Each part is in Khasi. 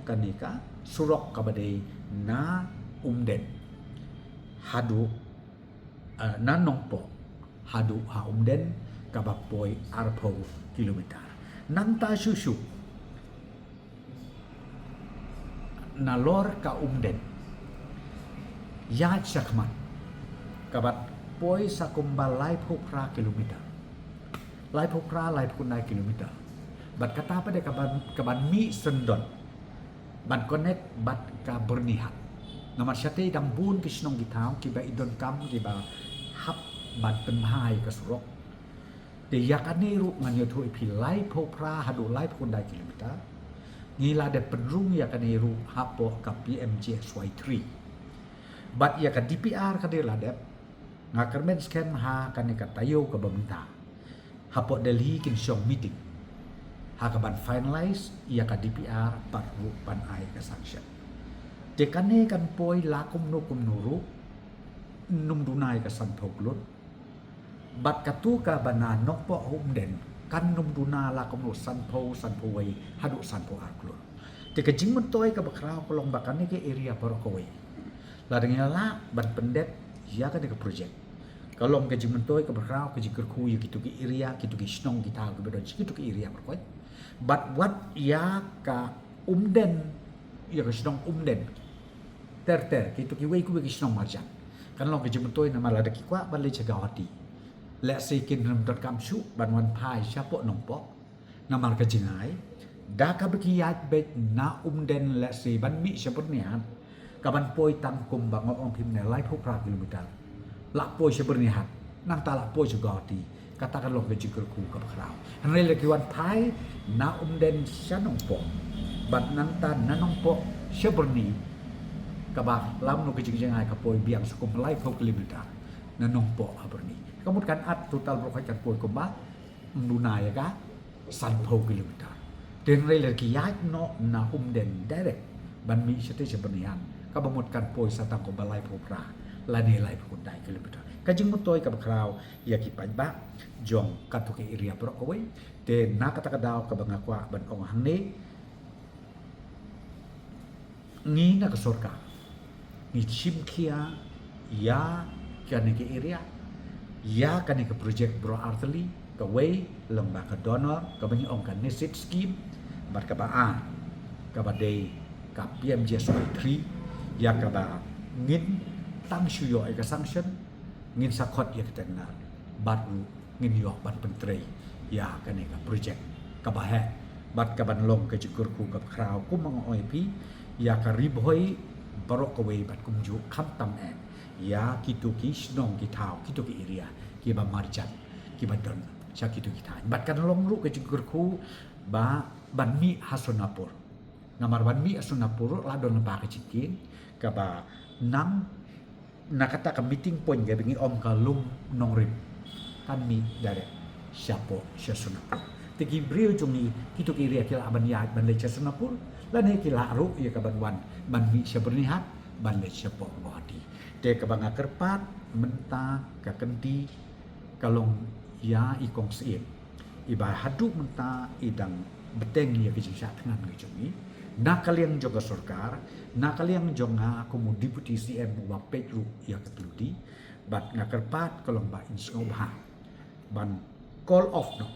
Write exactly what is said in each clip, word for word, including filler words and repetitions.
kane ka surok kaba dei na Umden haduh, eh, na Nongpoh haduh ha Umden, kaba poi arphew kilometer. Nangta shuh shuh nalor ka Umden ïaid sha khmat, kaba poi sa kumba laiphew phra kilometer. Laiphew phra, laiphew khyndai kilometer. Bad kata pat de kaban, kaban mih syndon ban connect bad ka Byrnihat. Namar shatei dang bun ki shnong ki thaw kiba i donkam, kiba hap ban pynbha ïa ka surok. Te ïa kane ruh ngan ïathuh ïa phi, laiphew phra haduh laiphew khyndai kilometer. Ngi la dep pynrung ïa kane ruh hapoh ka P M G S Y three. Bad ïa ka D P R ka dei la dep, nga kyrmen skhem ha kane ka taïew kaba mynta, hapoh Delhi kin shong meeting ha kaban finalize ïa ka D P R bad ruh ban ai ka sanction. Te kane kan poi la kumno kumno ruh, ym duna ïa ka sanphew klur. Bad katu kaba na Nongpoh ha Umden kan ym duna la kumno, sanphew, sanphew wei haduh sanphew ar klur. Te ka jingmyntoi kaba khraw ka long ba kane ka area baroh kawei, lada ngi lah ban pyndep ïa kane ka project, ka long ka jingmyntoi kaba khraw, ka jingkyrkhu ïa kitu ki area, kitu ki shnong ki thaw kiba don sha kitu ki area baroh kawei. Bad wat ïa ka Umden, ïa ka shnong Umden ter ter, kitu kiwei kiwei ki shnong marjan, kan long ka jingmyntoi, namar lada ki kwah ban leit sha Guwahati, lehse kin ym donkam shuh ban wan phai shapoh Nongpoh. Namar ka jingai, da kaba ki ïaid beit na Umden, lehse ban mih sha Byrnihat, kaban poi tang kumba nga ong phi mynne, laiphew phra kilometer. La poi sha Byrnihat, nangta la poi sha Guwahati. Kata kan long ka jingkyrkhu kaba khraw. Hynrei lada ki wan phai na Umden sha Nongpoh, bad nangta na Nongpoh sha Byrni, kaba lam noh ka jingjngai, ka poi biang sa kum laiphew kilometer na Nongpoh ha Byrni. Ka mut kan at total baroh kawei kan poi kumba, ym duna ïa ka sanphew kilometer. Te hynrei lada ki ïaid noh na Umden direct ban mih shatei sha Byrnihat, kaba mut kan poi sa tang kumba laiphew phra lane laiphew khyndai kilometer. Ka jingmyntoi kaba khraw ïa ki paidbah jong katu ka area baroh kawei. Te na kata ka daw kaba nga kwah ban ong hangne, ngi na ka sorkar ngi shim khia ïa kane ka area, ïa kane ka project baroh artylli, kawei lyngba ka DoNER, kaba ngi ong ka NESID scheme, bad kaba ar, kaba dei ka P M G S Y three, ïa kaba ngin tang shu ïoh ïa ka sanction, ngin sa khot ïa ka tender, bad ruh ngin ïoh ban pyntrei ïa kane ka project kaba heh, bad kaban long ka jingkyrkhu kaba khraw, kumba nga ong ïa phi, ïa ka Ri Bhoi baroh kawei, bad kumjuh khamtam eh ïa kitu ki shnong ki thaw, kitu ki area kiba marjan, kiba don sha kitu ki thaiñ. Bad kan long ruh ka jingkyrkhu ba ban mih ha Sonapur. Namar ban mih ha Sonapur ruh la don lypa ka jingkieng, kaba nang na kata ka meeting point kaba ngi ong ka Lum Nongrim, kan mih direct shapoh sha Sonapur. Te ki briew jong ngi kitu ki area ki lah ban ïaid ban leit sha Sonapur, lane ki lah ruh ïa kaban wan ban mih sha Byrnihat ban leit shapoh Guwahati. Te kaba nga kyrpad mynta ka kynti ka long ïa i Kong Syiem, iba haduh mynta i dang bteng ïa ka jingshah thngan ka jong i, na ka liang jong ka sorkar, na ka liang jong nga kum u Deputy C M uba peit ruh ïa ka tlodi, bad nga kyrpad ka long ba in sngewbha ban call off noh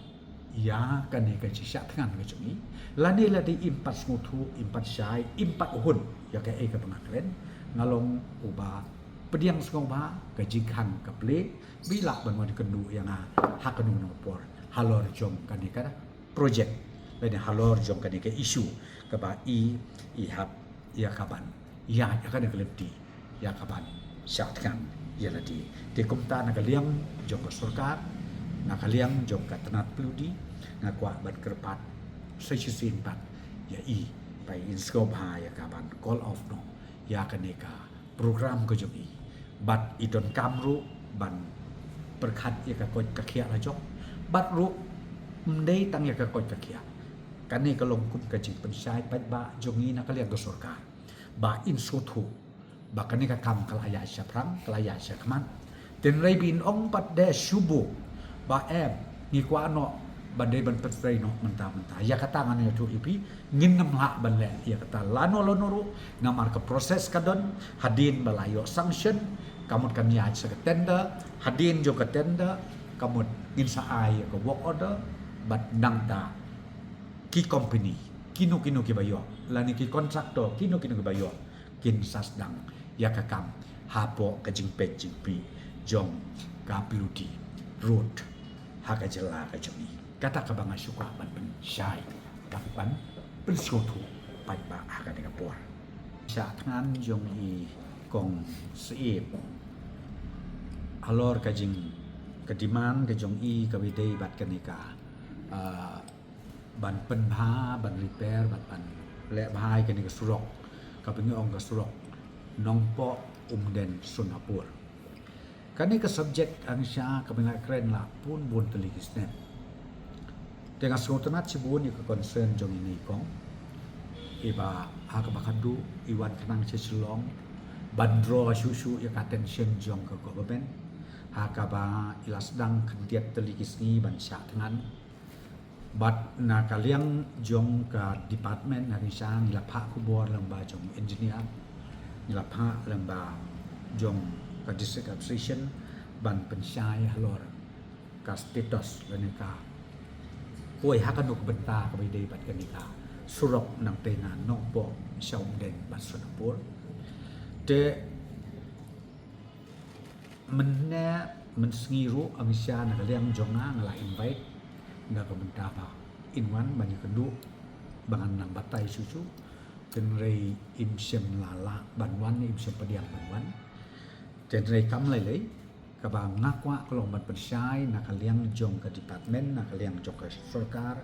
ïa kane ka jingshah thngan ka jong i, lane lada im pat sngewthuh, im pat shai, im pat hun ïa kaei kaba nga kren, nga long uba pdiang sngewbha ka jingkhang ka plie, ba i lah ban wan kynduh ïa nga ha kano kano ka por halor jong kane ka project, lane halor jong kane ka issue kaba i, i hap ïa kaban ïaid ïa kane ka lynti, ïa kaban shah thngan ïa lade. Te kumta na ka liang jong ka sorkar, na ka liang jong ka tnat pynlong, nga kwah ban kyrpad sa shisien pat ïa i, ba in sngewbha ïa kaban call off noh ïa kane ka program ka jong i, bad i donkam ruh ban pyrkhat ïa ka koit ka khiah la jong, bad ruh ym dei tang ïa ka koit ka khiah. Kane ka long kum ka jingpynshai paidbah jong i na ka liang ka sorkar, ba in sngewthuh ba kane ka kam ka la ïaid shaphrang, ka la ïaid shakhmat. Te hynrei ba in ong pat de shu buh ba em, ngi kwah noh Ban dei ban pyntrei noh mynta mynta. Ïa kata ngan ïathuh ïa phi, ngin nym lah ban leh ïa kata lano lano ruh, namar ka process ka don, hadien ba la ïoh sanction, ka mut kan ïaid sha ka tender, hadien jong ka tender, ka mut ngin sa ai ïa ka work order, bad nangta ki company, kino kino kiba ïoh, lane ki contractor, kino kino kiba ïoh, kin sa sdang ïa ka kam hapoh ka jingpeit jingpeit jong ka P W D road ha ka jylla ka jong ngi. Kata kaba nga shu kwah ban pynshai, ban pynsngewthuh paidbah ha kane ka por. Sha thngan jong i Kong Syiem, halor ka jing, ka demand ka jong i kaba ïadei bad kane ka, ah, ban pynbha, ban repair, ban, ban leh bha ïa kane ka surok, kaba ngi ong ka surok Nongpoh Umden Sonapur. Kane ka subject hangta kaba nga la kren la bun bun tylli ki snem. Te nga sngewtynnat shibun ïa ka concern jong ine i kong, iba ha kaba khadduh i wan khnang sha Shillong ban draw shuh shuh ïa ka attention jong ka government, ha kaba i la sdang khyndiat tylli ki sngi ban shah thngan. Bad na ka liang jong ka department, ha ka sha ngi la phah khubor lyngba jong engineer, ngi la phah lyngba jong ka district administration ban pynshai halor ka status lane ka kawei ha kano ka bynta kaba ïadei bad kane ka surok nangtei na Nongpoh sha Umden bad Sonapur. Te mynne mynsngi ruh hangta na ka liang jong nga, nga la invite na ka bynta ba in wan ban ïakynduh ba ngan nang batai shuh shuh. Hynrei im shym la lah ban wan, im shym pdiang ban wan. Hynrei kam lei lei, kaba nga kwah ka long ban pynshai na ka liang jong ka department, na ka liang jong ka sorkar,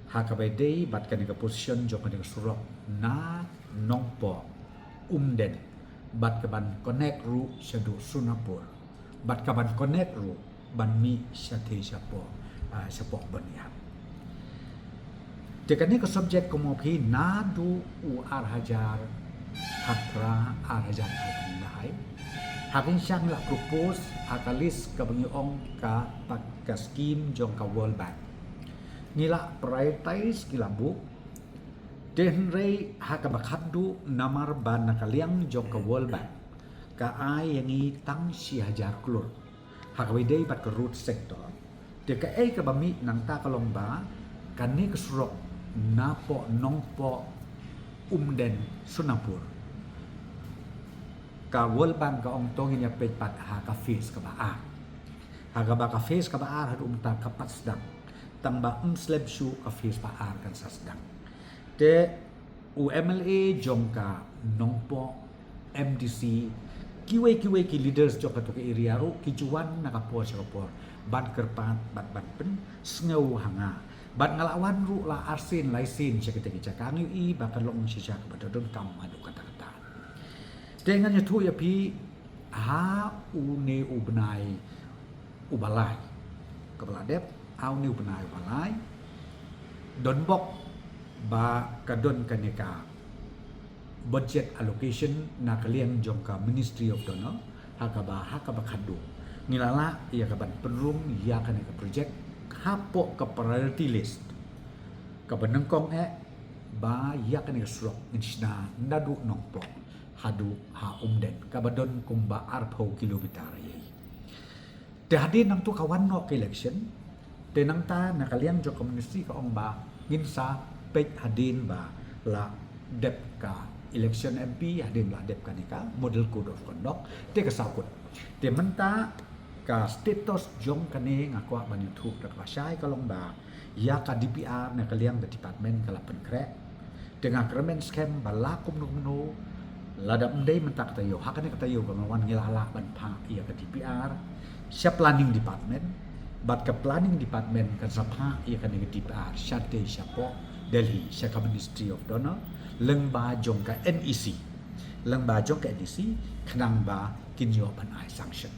ha kaba ïadei bad kane ka position jong kane ka surok na Nongpoh Umden, bad ka ban connect ruh shaduh Sonapur, bad ka ban connect ruh ban mih shathie shapoh, ah, shapoh Byrnihat. Te kane ka subject kumno phi, naduh u ar hajar khatphra, ar hajar khatkhyndai, ha ka sha ngi la propose ha ka list kaba ngi ong ka, ka scheme jong ka World Bank. Ngi la prioritize, ngi la buh. Te hynrei ha kaba khadduh namar ba na ka liang jong ka World Bank ka ai ïa ngi tang shi hajar klur ha kaba ïadei bad ka road sector. Te kaei kaba mih nangta ka long ba kane ka surok napoh Nongpoh Umden Sonapur, ka World Bank ka ong to ngin ïa peit pat ha ka phase kaba ar. Ha kaba ka phase kaba ar haduh mynta kam pat sdang. Tang ba ym slem shuh ka phase ba ar kan sa sdang. Te u M L A jong ka Nongpoh, M D C, kiwei kiwei ki leaders jong kato ka area ruh ki ju wan na ka por sha ka por ban kyrpad, ban, ban pynsngew ha nga. Bad nga la wan ruh la arsien laisien sha kita ki jaka, ngi ïohi ba ka long shisha kaba donkam haduh katta katta. Te ngan ïathuh ïa phi, ha une u bnai uba lai kaba la dep, ha une u bnai uba lai, donbok ba ka don kane ka budget allocation na ka liang jong ka Ministry of DoNER, ha kaba, ha kaba khadduh ngi la lah ïa ka ban pynrung ïa kane ka project hapoh ka priority list. Kaba nyngkong eh ba ïa kane ka surok ngin shna naduh Nongpoh haduh ha Umden, kaba don kumba arphew kilometer ïa. Te hadien nangta ka wan noh ka election. Te nangta na ka liang jong ka ministry ka ong ba ngin sa peit hadien ba la dep ka election M P, hadien ba la dep kane ka model code of conduct, te ka sa kut. Te mynta ka status jong kane nga kwah ban ïathuh da kaba shai ka long ba ïa ka D P R na ka liang ka department ka la pynkhreh. Te nga kyrmen skhem ba la kumno kumno, lada ym dei mynta ka taïew, ha kane ka taïew kaba wan ngi la lah ban phah ïa ka D P R sha planning department, bad ka planning department kan sa phah ïa kane ka D P R shatei shapoh Delhi, sha ka Ministry of DoNER, lyngba jong ka N E C, lyngba jong ka N E C, khnang ba kin ïoh ban ai sanction.